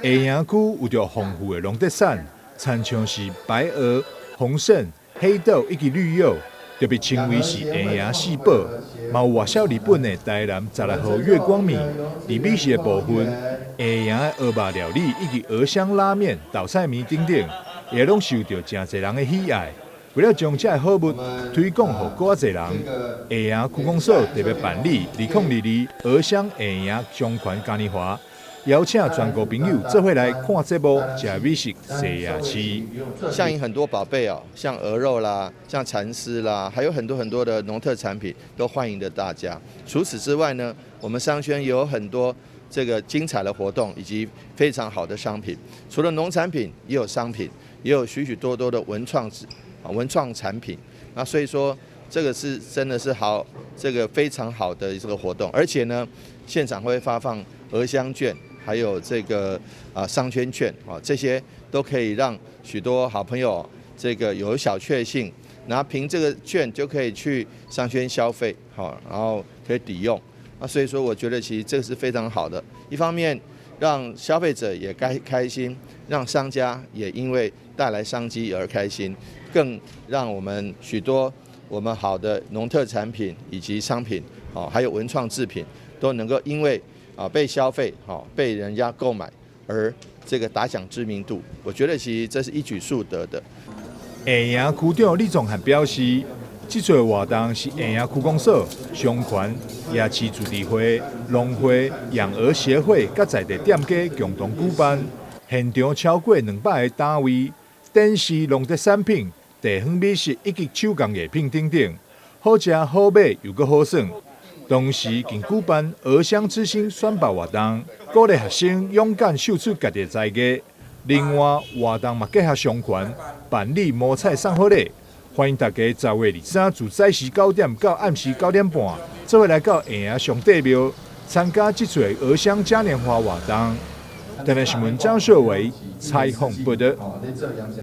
下營區有著豐富的農特產，親像是白鵝、紅蜃、黑豆以及綠柚，就被稱為是下營四寶。嘛有外銷日本的台南16號月光米。佇美食的部分，下營的鵝肉料理以及鵝香拉麵、豆菜麵等等，也攏受著誠濟人的喜愛。為了將這个好物推廣予閣較濟人，下營區公所特別辦理2022鵝香下營商圈嘉年華，邀請全國朋友做伙來看節目、食美食、踅夜市。象營很多寶貝哦，像鵝肉啦，像蠶絲啦，還有很多很多的農特產品，都歡迎著大家。除此之外呢，我們商圈有很多這個精彩的活動以及非常好的商品。除了農產品，也有商品，也有許許多多的文創產品。那所以說，這個是真的是好，這個非常好的這個活動，而且呢，現場會發放鵝香券，還有這個商圈券啊，這些都可以讓許多好朋友這個有小確幸，然後憑這個券就可以去商圈消費，好，然後可以抵用。那所以說，我覺得其實這個是非常好的，一方面讓消費者也該開心，讓商家也因為帶來商機而開心，更讓我們許多我們好的農特產品以及商品，哦，還有文創製品，都能夠因為被消費，被人家購買而這個打響知名度。我覺得其實這是一舉數得的。下營區長李宗翰表示，這次活動是下營區公所、商圈、夜市自治會、農會、養鵝協會佮在地店家共同舉辦，現場超過200个攤位，展示農特產品、地方美食以及手工藝品等等，好食好買又閣好耍。同時，更舉辦鵝香之星選拔活動，鼓勵學生勇敢秀出家己的才藝。另外，活動嘛結合商圈辦理摸彩送好禮，歡迎大家10月23自早時9點到暗時9點半，做伙來到下營上帝廟參加這次鵝香嘉年華活動。台南新聞張秀維採訪報導。